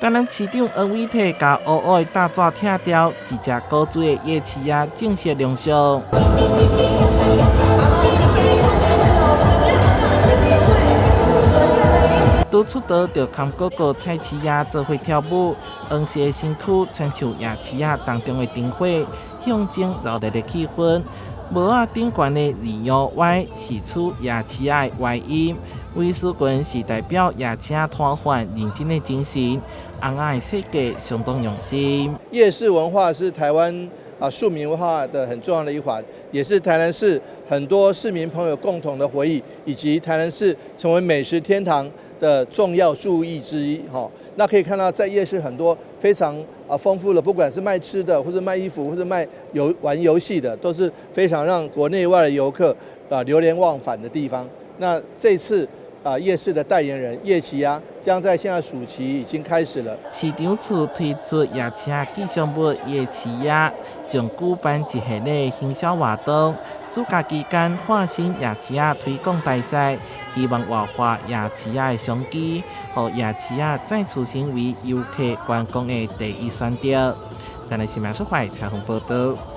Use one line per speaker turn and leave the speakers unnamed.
台南市長黃偉哲共烏烏的大紙拆掉，一隻古錐的夜市仔正式亮相。拄出道就含哥哥菜市仔做伙跳舞，黃色的身軀親像夜市仔當中的燈火，象徵熱鬧的氣氛。帽仔頂懸的2U Y 是取夜市仔的諧音，威斯群是代表夜市攤販認真的精神，尪仔的設計相當用心。
夜市文化是台灣庶民文化的很重要的一環，也是台南市很多市民朋友共同的回憶，以及台南市成為美食天堂的重要注意之一。哈，那可以看到在夜市很多非常豐富的，不管是賣吃的，或者賣衣服，或者賣遊玩遊戲的，都是非常讓國內外的遊客流連忘返的地方。那這次夜市的代言人夜市仔，將在現在暑期已經開始了。
市長處推出夜市吉祥物夜市仔，將舉辦一系列行銷活動。暑假期間化身夜市仔推廣大使，希望活化夜市仔的商機，予夜市仔再次成為遊客觀光的第一選擇。台南新聞出發採訪報道。